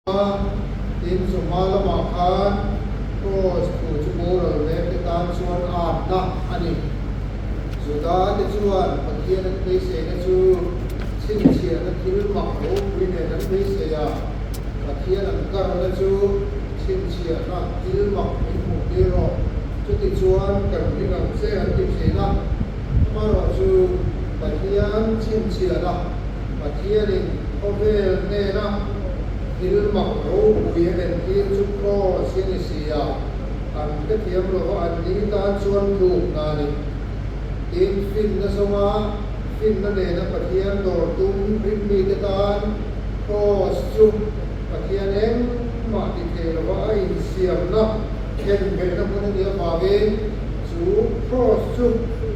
A, tin chawhma lamah khan Kraws thu chu boral mek te tan chuan atna a ni. Juda te chuan Pathian an beiseina chu chhinchhiahna thil mak ropui nen an beisei a, Pathian an karna chu chhinchhiahna thil mak min hmuh tir rawh, chutichuan kan ring ang che an ti thin a. Amaherawhchu Pathian chhinchhiahna Pathianin khawvel hnena thil mak ropui a entir chu Kraws hi a ni si a, an hrethiam lova an ni tan chuan tlukna a ni. Tin, finna zawnga finna nena Pathian dawr tum rinmite tan Kraws chu Pathian engmah ti thei lova a insiamna khenbehna hmun a nih avangin chu Kraws chu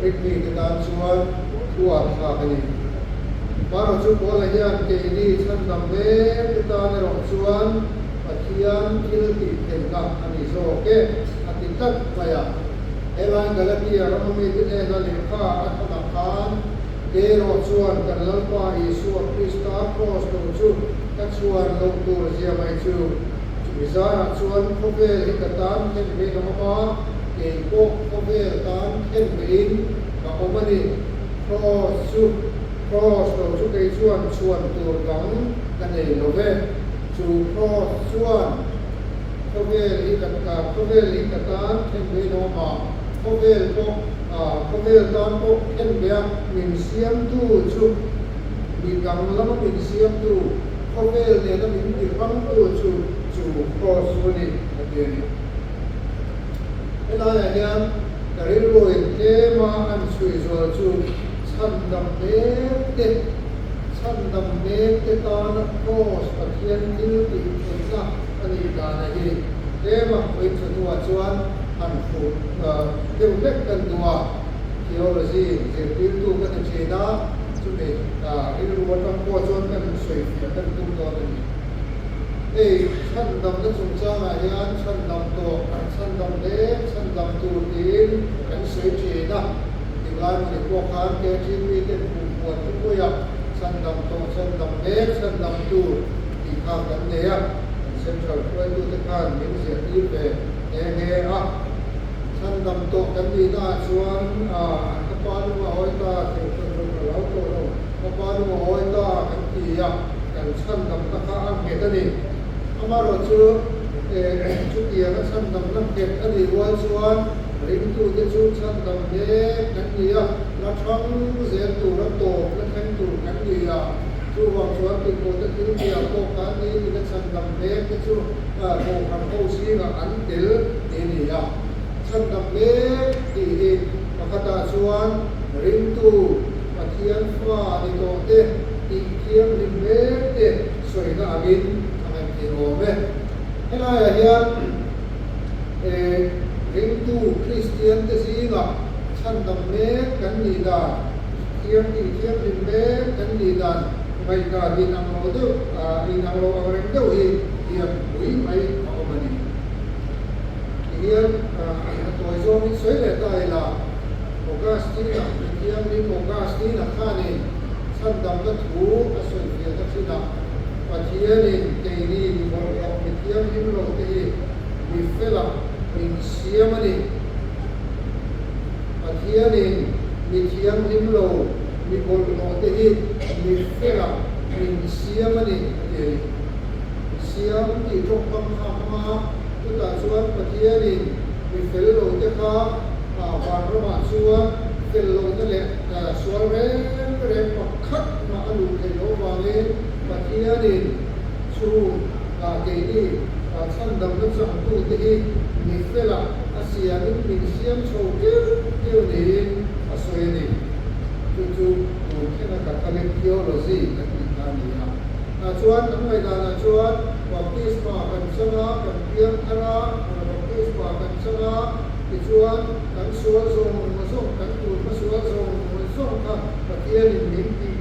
rinmite tan chuan thuah thlak a ni. Mara chu Paula hian keini chhandam mek te tan erawh chuan Pathian thil tih theihna a ni zawk e, a ti tlat mai a. Helai Galatia rama mite hnena lehkha a thawnah khan, Kei erawh chuan kan Lalpa Isua Krista kraws lo chu ka chhuan loh tur zia mai chu, chumi zarah chuan khawvel hi ka tan khen vein a awm a, kei pawh khawvel tan khen vein ka awm a ni. Kraws chu, kraws lo chu kei chuan chhuan tur dang ka nei lo ve. Chu kraws chuan khawvel hi ka khawvel hi ka tan khen ve lo ma, khawvel pawh khawvel tan pawh khen ve a, min siamtu chu mi dang lama min siamtu, khawvel nena min tihrangtu chu chu kraws chu a ni, a ti a ni. Helaiah hian ka rilruin tlema an chhui zual chu chhandam mek te, chhandam mek te tana Kraws Pathian thil tih theihna a nih dana hi tlema hmeichhe hnuah chuan han fuh deuh hlek kan duh a, theology zirtirtu ka ni thin a, chumi rilru atang pawh chuan kan sawifiah kan tum dawn a ni. Hei chhandamna chungchangah hian chhandam tawh, chhandam mek, chhandam tur tiin kan sawi thin a. Tinglai mawni pawh khan KTP ten kumpuan thupuia chhandam tawh, chhandam mek, chhandam tur tih kha kan nei a. Kan Central hruaitute khan min ziahtir ve nghe nghe a. Chhandam tawh kan nihnaah chuan ka pa lung a awi ta, theihtawp ka lo tawh lo, ka pa lung a awi ta kan ti a. Kan chhandamna kha a nghet a ni. Amaherawhchu, chutianga chhandamna nghet a nih rual chuan ringtute chu chhandam mek kan ni a, la thang zel tura tawp la thleng tur kan ni a. Chuvang chuan tihpawhte thil tia pawh kan ni tina chhandam mek te chu kohhran ho zingah an tel ti a ni a. Chhandam mek tih hi pakhatah chuan ringtu Pathian fa ni tawh te, Tih thianghlim mek te sawina angin a ngaihthei awm e. Helaiah hian ringtu Kristian te zingah chhandam mek kan nih dan, thiang tih thianghlim mek kan nih dan ngaihdan inang lo deuh, inang lo ang reng deuh hi lian pui mai a awm a ni. Tihian a tawi zawngin sawi leh ta ila, Augustine-a, mithianghlim Augustine-a khanin, Chhandamna thu a sawifiahna thinah Pathianin keini mi bawlhhlawh mi thianghlim lo te hi mi fela min siam a ni. Pathianin mi thianghlim lo mi bawlhhlawh te hi mi fela min siam a ni a ti a ni. Siam tih tawngkam kha a hmang a, chutah chuan Pathianin mi fel lo te kha vanramah chuan fel lohna leh Sual reng reng pakhat mah a luh theih loh avangin Pathianin chu keini chhandamna changtute hi mi felah a siamin min siam chho keuh keuh niin a sawi a ni. Chu chu tun thlenga Catholic theology kan tih kha a ni a. Tah chuan an ngaihdanah chuan baptisma kan chang a, kan piang thar a, baptisma kan chang a, tichuan kan sual zawng zawng, kan tur hma sual zawng zawng kha Pathianin min tih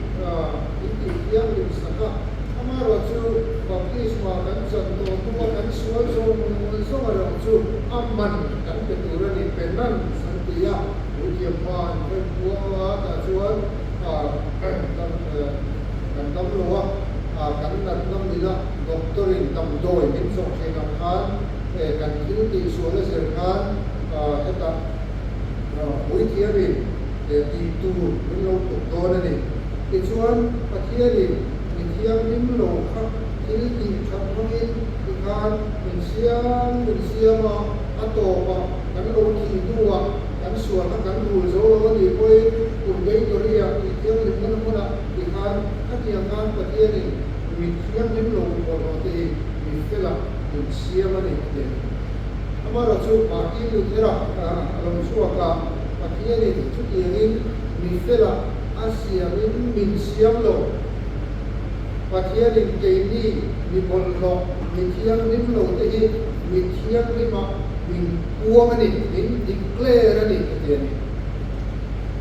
min tih thianghlim sak a. Amaherawh chu baptisma kan chan tawh hnua kan sual zawng zawng erawh chu a man kan pe tur a ni, penance an ti a, puithiam hma an vawi kuang a, tah chuan kan dam lo a, kan natna mila. Doctor-in damdawi min zawh thin ang khan kan thil tihsual a zir khan hetah puithiamin tih tur min lo tuk dawn a ni. Tichuan, Pathianin mi thianghlim lo kha thil tih that hmangin tikhan min siam min siam a, a tawpah kan lo thih hnuah kan sualna kan rul zo lo a nih pawhin purgatory-ah tih thianghlimna hmunah tikhan khatiang khan Pathianin Mi thianghlim lo bawlhhlawh te hi mi fela min siam a ni a ti a ni. Amaherawhchu Martin Luther-a a lo chhuak a, Pathianin chutiangin mi fela a siamin min siam lo. Pathianin keini mi bawlhhlawh, mi thianghlim lo te hi mi thianghlimah min puang a ni, min declare a ni a ti a ni.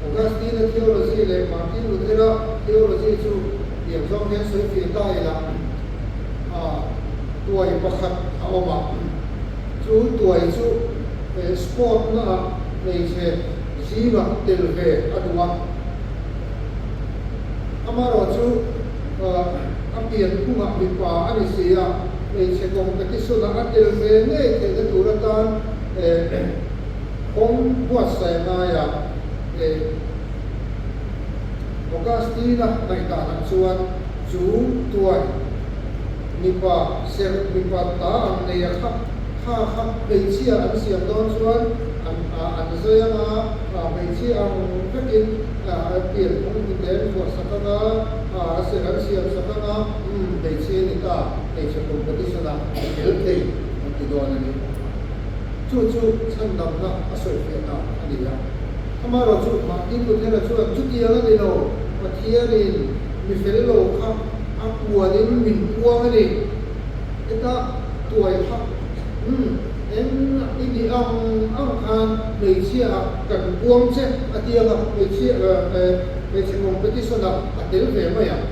Augustine-a theology leh Martin Luther-a theology chu Tiang zawng hian sawi fiah ta ila, tuai pakhat a awm a, chu tuai chu sport naah hmeichhe zingah tel ve a duh a. Amaherawh chu a pian phungah mipa a ni si a, hmeichhe competition-ah a tel ve ngei theihna tur atan kawng buatsaih a ngai a. Augustine-a ngaihdanah chuan chu tuai mipa serh mipa ta ang nei a kha kha kha hmeichhia an siam dawn chuan an an zai anga hmeichhia ang vekin pian phung hnute an vuah sak anga a serh an siam sak anga umm hmeichhia ni ta hmeichhe competition ah a tel thei an ti dawn a ni. Chu chu chhandamna a sawifiah dan a ni a. Amaherawh chu Martin Luther-a chuan chutiang a ni lo, Pathianin mi fel lo kha a puanin min puang a ni. Heta tuai kha, Umm, eng i nih ang ang khan hmeichhia ah kan puang che a ti ang a, hmeichhia, hmeichhe competition ah a tel ve mai ang.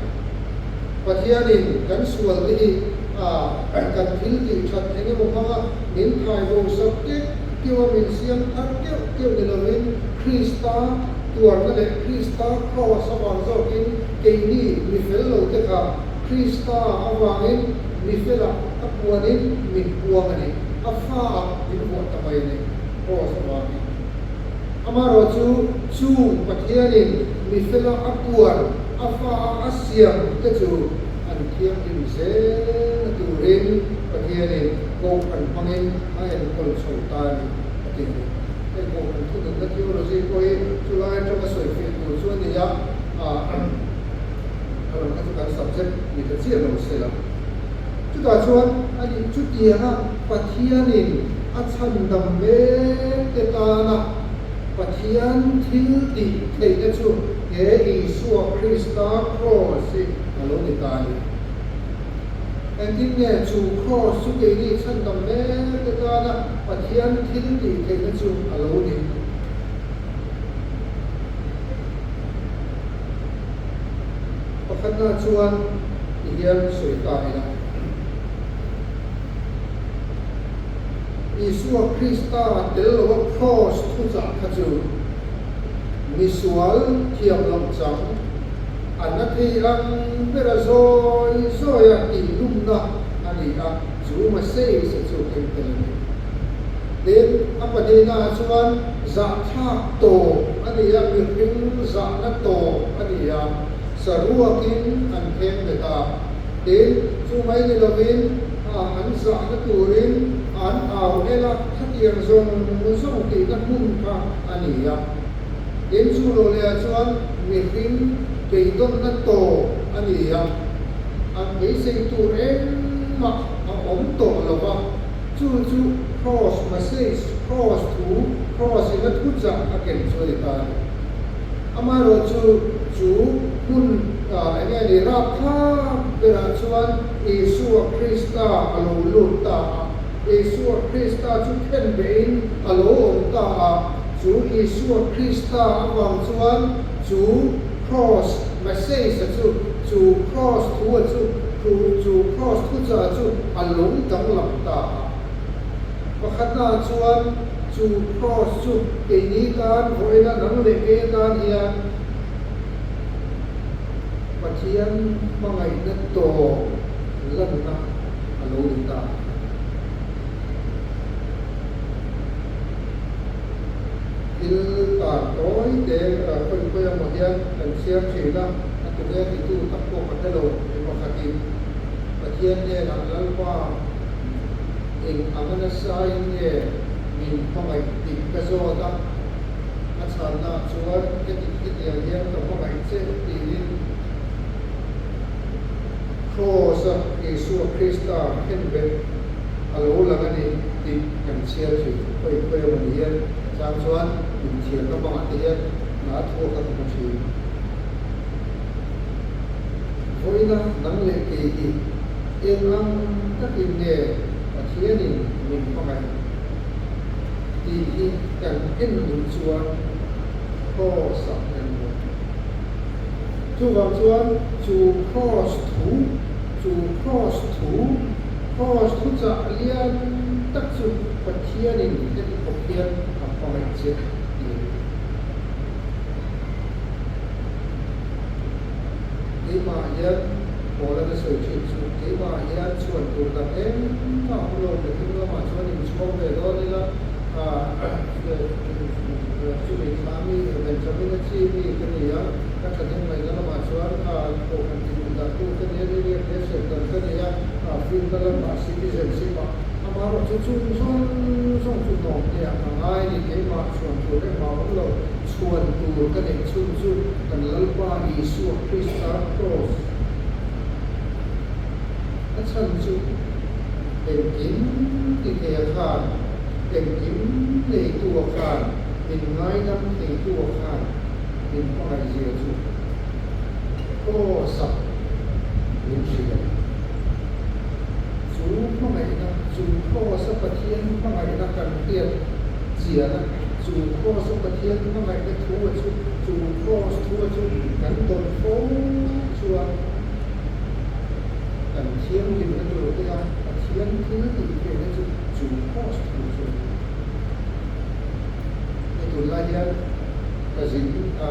Pathianin kan sual te hi kan thil tih that eng emaw hmanga min thai bo sak keuh keuh a, min siam thar keuh keuh ni lovin Krista tuarna leh Krista Kraws avang zawkin keini mi fel lo te kha Krista avangin mi felah a puanin min puang a ni, a faah min vuah ta mai a ni Kraws avangin. Amaherawh chu chung Pathianin mi fela a puan a faah a siam te chu an thianghlim zel turin Pathianin Kohhran hmangin a enkawl chho ta a ni, a ti a ni. Hei Kohhran thununna theology pawh hi chulai atanga sawi fiah tur chu a ni a, a lam kha chu kan subject ni ta chiah lo se la. Chutah chuan a nih chutianga Pathianin a chhandam mek te tana Pathian thil tih theihna chu he Isua Krista Kraws hi a lo ni ta a ni. Engtin nge chu Kraws chu keini chhandam mek te tana Pathian thil tih theihna chu a lo ni? Pakhatna chuan ti hian sawi ta ila. Isua Krista tel loa Kraws thuchah kha chu misual thiam loh chang a na thei ang bera zawi zawia tihlumna a ni a, chu Maseisa chu keng tel a ni. Tin, a pahnihnaah chuan zahthlak tawp a ni a, mihring zahna tawp a ni a, saruakin an pheng bet a. Tin, chu mai ni lovin an zahna turin an au el a, khatiang zawng zawng tihna hmun kha a ni a. Tin, chu lo lehah chuan mihring beidawnna tawp a ni a, an beisei tur engmah a awm tawh lo va, chu chu Kraws message, Kraws thu, Kraws in a thu chah a ken chu a ni ta a ni. Amaherawhchu chu hmun eng nge ni rapthlak berah chuan Isua Krista a lo lut ta a, Isua Krista chu khen behin a lo awm ta a, chu Isua Krista avang chuan chu Kraws message-a chu, chu Kraws thu-a chu, chu chu Kraws thuchah chu a lo danglam ta a. Pakhatnaah chuan chu Kraws chu keini tan vawiina nang leh kei atan hian Pathian hmangaihna tawp lanna. lo ni ta. Thil tan tawi te khawi khawi emaw hian kan chhiar thin a, a tunge titu tak pawh ka hre lo. Mi pakhatin Pathian hnenah Lalpa eng anga nasain nge min hmangaih tih ka zawt a, a chhanna chuan heti hetiang hian ka hmangaih che tiin Kraws-a Isua Krista khenbet a lo lang a ni tih kan chhiar thin. Khawi khawi emaw ni hian a chang chuan inthiarna bangah te hian hna thuak a ka hmu thin. Vawiina nang leh kei hi eng ang takin nge Pathianin min hmangaih tih hi kan en duh chuan Kraws-ah kan hmu. Chuvang chuan chu Kraws thu, chu Kraws thu, Kraws thuchah lian tak chu Pathianin heti khawp hian a hmangaih che tih a ni. Keimah hian Paula na sawi thin chu keimah hian chhuan tur dang engmah a awm lo, mihring lamah chuan inchhuang ve dawn ila, chumi thla mi Benjamin a chi mi ka ni a, ka thahnem ngaihna lamah chuan kohhran tihduh dah tu ka ni a, ni riak hle hriat dan ka ni a, finna lamah citizenship ah amaherawh chu chung zawng zawng chu hnawm te ah ka ngai a ni, keimah chhuan tur engmah a awm lo, chhuan tur ka neih chhun chu kan Lalpa Isua Krista Kraws a chhan chu engkim ti thei a khan. Engkim neitu a khan, min ngaidam theitu a khan min hmangaihzia chu aw sak min hrilh a ni. Chu hmangaihna, chu Kraws-a Pathian hmangaihna kan hriat chian a, chu Kraws-a Pathian hmangaihna thu a chu, chu Kraws thu a chu kan dawn fo chuan kan thianghlimna tur te a Pathian thil tih theihna chu Chu post thu chu hei tunlai hian ka zin a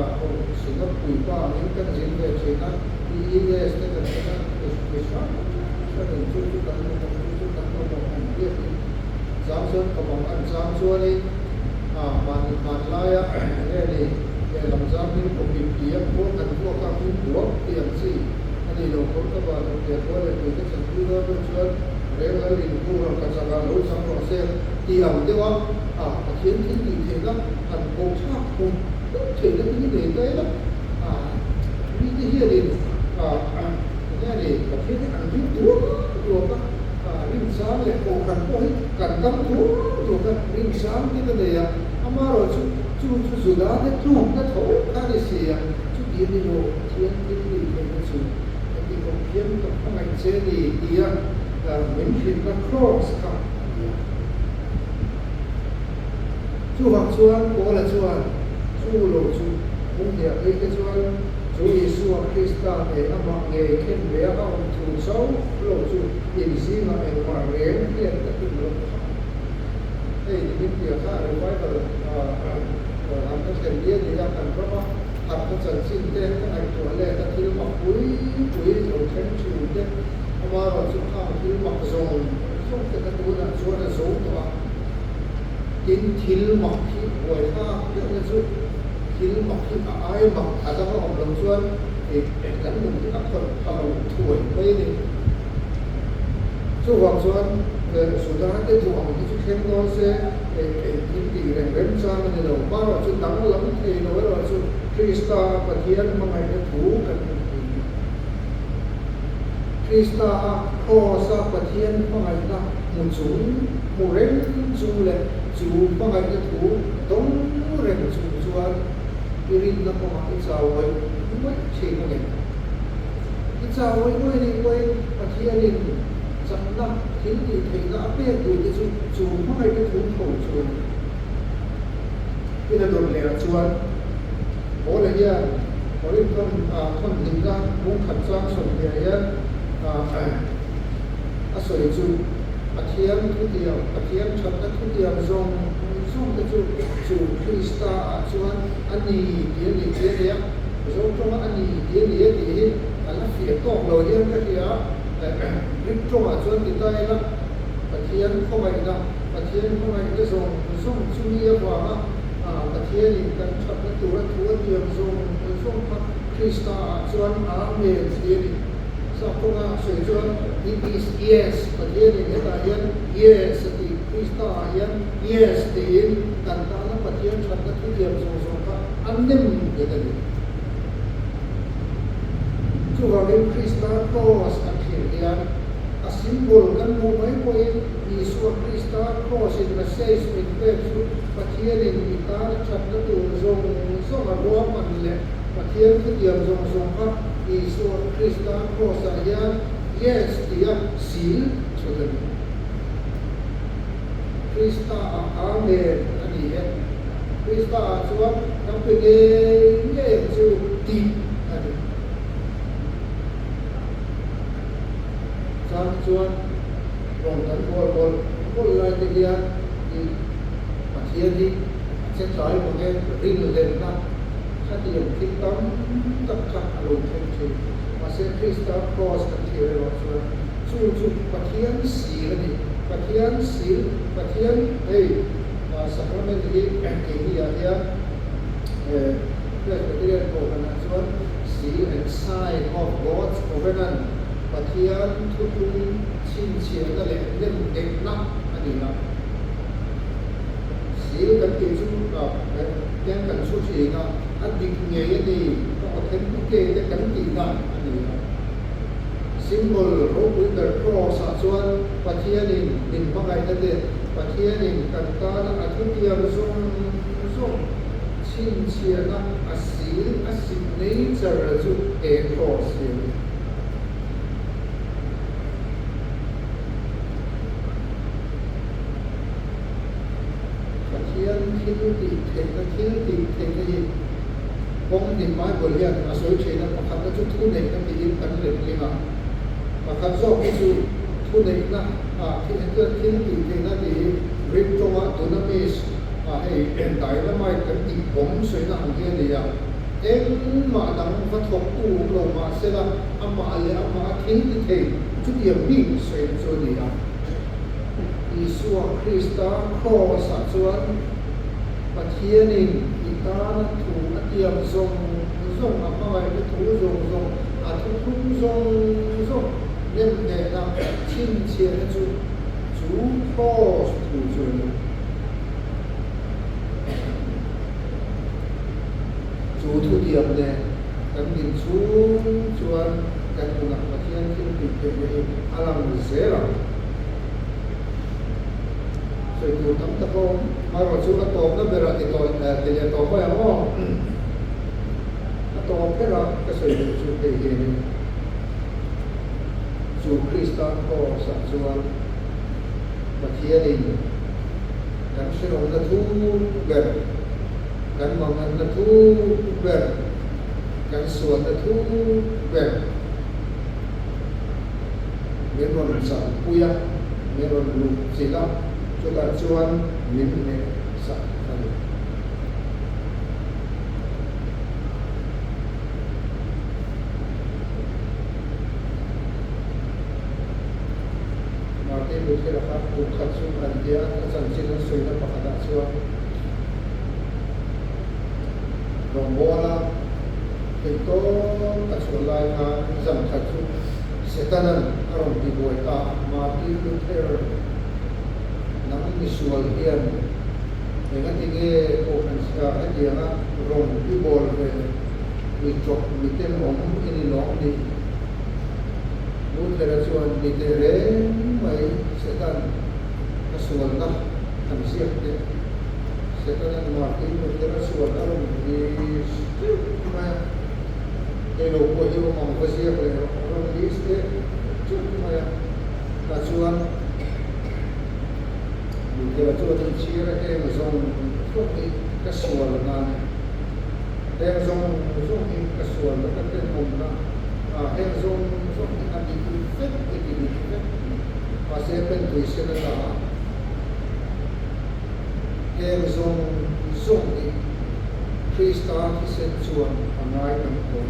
Synod puipa angin kan zin ve thin a, PES te kan en a, mi hrang hrangin chu chu kan mamawh, chu chu kan mamawh an biakin chang chuan ka bang an chang chuanin mahni hmanlaia nge ni lehlam zam hming pawhpip ti a khua kan vuak a hming buak tih ang chi a ni lo kawr ka ban awm leh khua leh tui ka chanpui dawn dawn chuan Reng lal in pu rawh ka chak ah lo chang rawh se tih ang deuh a, a Pathian thil tih theihna han koh thlak hum hum theihna te hi nei ta ila, a mite hianin a enge ni Pathian hi an ring duak duak a, a rinchang leh kohhran pawh hi kan dam duak duak a, rinchang te ka nei a, amaherawhchu chu chu Juda te tlukna tho kha a ni si a, chuti a ni lo Pathian thil tih theihna chu. Heti kawng hian ka hmangaih che a ni tia min hrilhna Kraws kha a ni a. Chuvang chuan Paula chuan chu lo chu hung hniah phei te chuan chu Isua Krista ngei amah ngei khen ve a a awm thu chauh lo chu inzingah engmah reng hian ka tum lo phah. Hei ni min piah kha revival an ka thlen ni a ni a, kan rama harhna chanchin te ka ngaihtuah let a, thil mak pui pui lo thleng thin te, amaherawhchu khang thil mak zawng zawng te kha tunah chuan a zo tawh a, tin thil mak hi buai thlak deuhna chu thil mak hi a ai mak a dang a awm loh chuan kan nun hi a khawih pha lo thuai mai a ni. Chuvang chuan Juda te duh ang hi chu thleng dawn se engkim tih reng rem chang a ni lo. Hmarawh chu danglam thei lo erawh chu Krista a Pathian hmangaihna thu kan hmu thei a ni. Krista a Kraws a Pathian hmangaihna hmu chung hmu reng chung leh chu hmangaihna thu dawng reng chung chuan i rinna kawngah i chau ngawih ngawih thin a ni. I chau ngawih ngawih nih pawhin Pathianin chakna thil tih theihna a pek duh te chu chu hmangaihna thu tho chu a ni. Tin a dawt lehah chuan Paula hian Korinth thawn thawn hnihna bung khat chang 20 hian a sawi chu Pathian thutiam, Pathian thatna thutiam zawng zawng te chu chu Krista ah chuan a ni tih a ni tih a ni a. Mizo tawnga a ni tih a ni a tih hi a la fiah tawk lo hian ka hria a. Greek tawngah chuan ti ta ila, Pathian khawngaihna, Pathian khawngaihna zawng zawng chumi avanga Pathianin kan thatna tura thu a tiam zawng zawng kha Krista-ah chuan Amen ti a ni. Sap kawnga sawi chuan It is yes, Pathianin hetah hian yes a ti, Krista-ah hian yes tiin kan tana Pathian thatna thu tiam zawng zawng kha a nem nghet a ni. Chuvangin Krista Kraws kan thlir hian a symbol kan hmuh mai pawhin Isua Krista Kraws-in message min pek chu Pathianin i tana thatna tur zawng zawng a ruahman leh Pathian thutiam zawng zawng kha Isua Krista Kraws-ah hian Yes tia sil chhut a ni. Krista-ah Amen a ni e. Krista-ah chuan kan pe ngei ngei ang chu tih a ni. Chang chuan rawn kan bawl mawlh mawlh lai te hian i Pathian hi a che tlai mang e, rinhlenna khatiang thil tam tak kha a lo thleng thin. Mahse Krista Kraws kan thlir erawh chuan chu chu Pathian sil a ni. Pathian sil, Pathian hei Sacrament hi keini ah hian Presbyterian Kohhranah chuan Seal and Sign of God's Covenant, Pathian thuthlung chhinchhiahna leh nemnghekna a ni a. Seal kan tih chu hian kan chhu thin a, a dik ngei a ni, ka authenticate e kan tihna a ni a. Symbol ropui ber Cross ah chuan Pathianin min hmangaihna te, Pathianin kan tana a thutiam zawng zawng chhinchhiahna a sil a signature chu he cross hi a ni. Pathian thil tih theihna thil tih theihna hi kawng hnih Bible hian a sawi thin a, pakhatna chu thuneihna tiin kan letling a, pakhat zawk hi chu thuneihna ah thil thil tih theihna tih hi Greek tawnga dunamis ah hei dynamite kan tih bawm sawina ang hi a ni a, engmah dang va thawktu awm lo mahsela amah leh amah a thil ti thei chutiang bik sawina chu a ni a. Isua Krista Kraws-ah chuan Pathianin i tana thu a tiam zawng zawng, a hmangaihna thu zawng zawng, a thuthlung zawng zawng nemhnehna chhinchhiahna chu chu Kraws thu chu a ni. Chu thutiam nen kan din chhung chuan kan nunah Pathian thil tih theihna hi a lang zel ang. Sawi tur tam tak a awm. Amaherawh chu a tawpna berah ti tawh ti leh tawh mai ang aw. A tawp berah ka sawi duh chu hei hianin chu Krista Kraws-ah chuan Pathianin kan hrehawmna thu ber, kan manganna thu ber, kan sualna thu ber min rawn changpui a, min rawn luh chilh a, chutah chuan min hneh sak a ni. Martin Luther-a kha kum khat chu an tia a chanchin an sawina pakhatah chuan rawngbawla theihtawp a chhuah lai khan zan khat chu Setanan a rawn ti buai ta a, Martin Luther, nang misual hian engati nge Kohhran chhia hetianga rawn i bawl ve mi chawp mi tenawm i ni lawm ni? Luther-a chuan mi teh reng mai Setan a sualna an ziak teh. Setanan Martin Luther-a sualna rawn list teuh mai a, hei lo pawh hi awm ang va ziak leh rawh a rawn list teh teuh mai a. Tah chuan Luther-a chuan inchhir a heng zawng zawng hi ka sualna a ni. Heng zawng zawng hi ka sualna ka tenawmna a, heng zawng zawng hi a dik vek i ti dik vek. Mahse pentui sen a ta a, heng zawng zawng hi Krista thisen chuan a ngai tam tawh.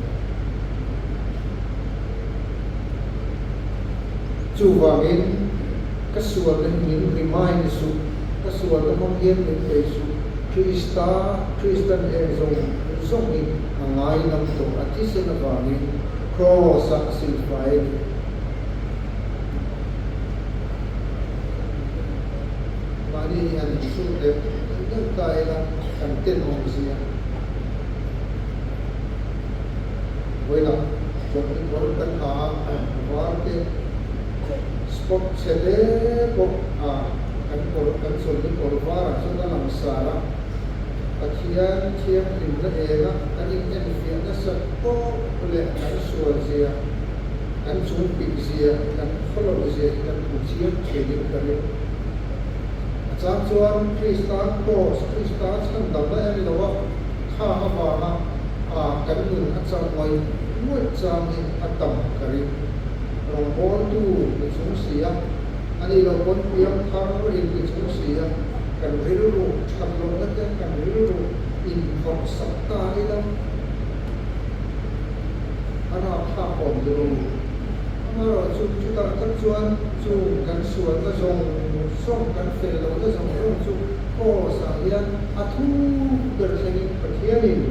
Chuvangin, ka sualna hi min remind suh, ka sualna hmang hian min bei suh, Krista, Kristan heng zawng zawng hi a ngainam tawh, a thisen avangin Kraws-ah a silfai a ni. Mahni hi han insut leh deuh ta ila kan tenawm zia. Vawilah chawlhni kawr kan ha a, var te spot chhe hle pawh a kan kawr kan chawlhni kawr varah chuan a lang sar a, Pathian thianghlimna enga kan inenfiah nasat pawh leh kan sual zia, kan chungpik zia, kan khawloh zia hi kan hmu chiang thenin ka ring. A chang chuan Krista Kraws, Krista chhandamna en lo a khang avanga a kan nun a chauh ngawih ngawih chang hi a tam ka ring. Rawngbawltu ni chung si a, a nih loh pawn piang thar in ti chung si a, kan rilru that lohna te kan rilru inphawrh sak ta ila a rapthlak awm deuh a ni. Amaherawhchu chutah tak chuan chung kan sualna zawng zawng, kan fel lohna zawng zawng chu Kraws-ah hian a thuk ber thlengin Pathianin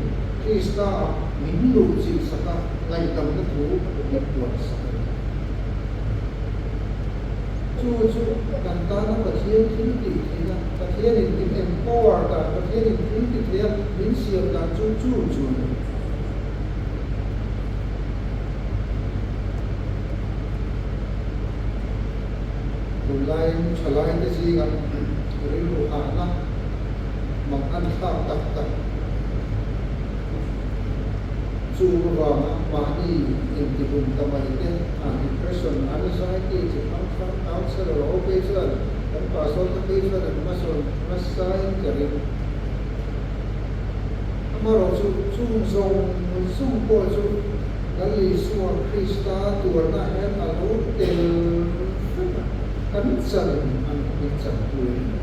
Krista-ah min luhchilh sak a, ngaihdamna thu min tuan sak a ni. Chu chu kan tana Pathian thil tih theihna, Pathianin min empower dan, Pathianin thil ti theia min siam dan chu chu chu a ni. Tunlaiin thalaite zingah rilru hahna mang an thlak tak tak. Chu avanga mahni intihum ta mai te a depression, anxiety chi hrang hrang counsellor ho phei chuan kan pastor te phei chuan an hmasawn hmasain ka ring. Amaherawhchu chung zawng zawng pawh chu Lal Isua Krista tuarna hian a lo tel vek a, kan chan an min chanpui a ni.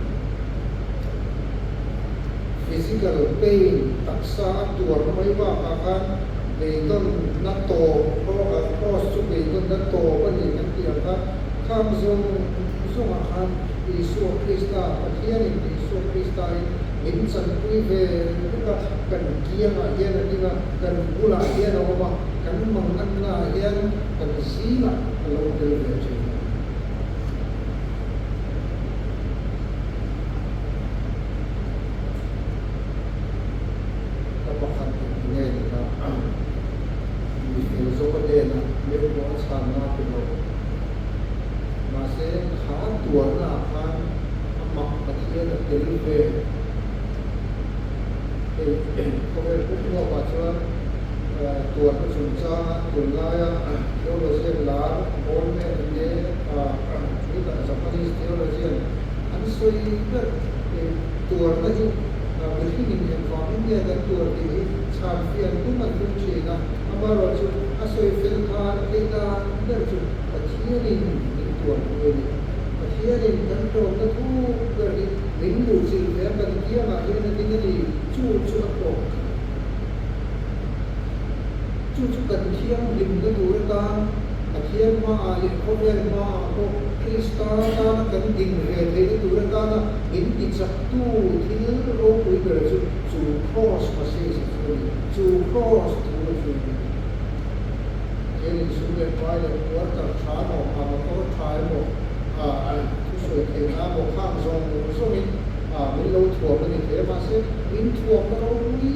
Physical pain, taksa a tuarna mai bakah khan beidawnna tawp, cross chu beidawnna tawp a ni kan tih ang kha, khang zawng zawngah khan Isua Krista, Pathianin Isua Kristain min chanpui ve vek a, kan kiangah hian a ding a, kan bulah hian a awm a, kan mangannaah hian kan zingah a lo tel ve thin a ni. Ka pakhat in ti nge ni a, mi fel zawk a hnenah meuh pawh a chhanna a pe lo. Mahse, kha tuarnaah khan amah Pathian a tel ve. Hei khawvel pumruakah chuan tuarna chungchanga tunlaia theologian lar Goldman te tunah Japanese theologian an sawi ber tuarna hi mihringin engvangin nge kan tuar tih hi chhanfian tum an tum thin a, amaherawhchu a sawi fel khan theih dan ber chu Pathianin min tuarpui a ni. Pathianin kan tlawmna thuk ber hi min luhchilh ve a, kan kiangah hian a ding a ni, chu chu a tawk. Chu chu kan thianghlimna tur atan Pathian hmaah leh khawvel hmaah pawh Krista tana kan ding ve theihna tur atana min tichaktu thil ropui ber chu chu Kraws message a chu a ni, chu Kraws thu a chu a ni. Pathian insum leh pai leh quarter tha emaw, a motor tha emaw, a thusawi theihna emaw khang zawng zawngin min lo thuam a ni thei a, mahse min thuamna ropui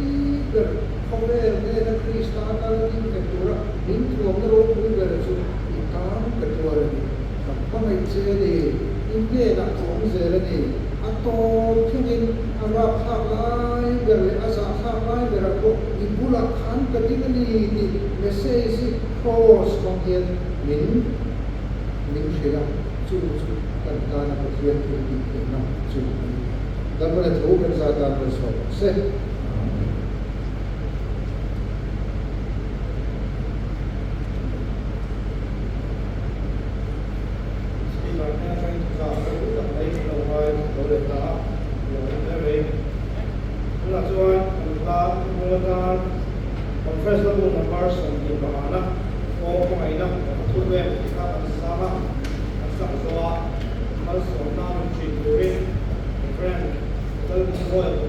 ber khawvel hnena Krista atana ding nghet tura min thuamna ropui ber chu i tan ka tuar a ni. Ka hmangaih che a ni, i hnenah ka awm zel a ni. A tawp thlengin a rapthlak lai ber leh a zahthlak lai berah pawh i bulah khan ka ding a ni tih message hi Kraws hmang hian min min hrilh a, chu chu kan tana Pathian thil tih theihna chu a ni. Damana thu kan zah dan rawn sawi rawh se. Amen. Speaker hnen atangin thuchah ropui tak mai kan lo ngai lo leh ta a, lo awm hle mai. Tunah chuan kan hla thupung atan Conference la bu number 25 aw hmangaihna ka thuk em tih kha kan sang a. Lalsawia.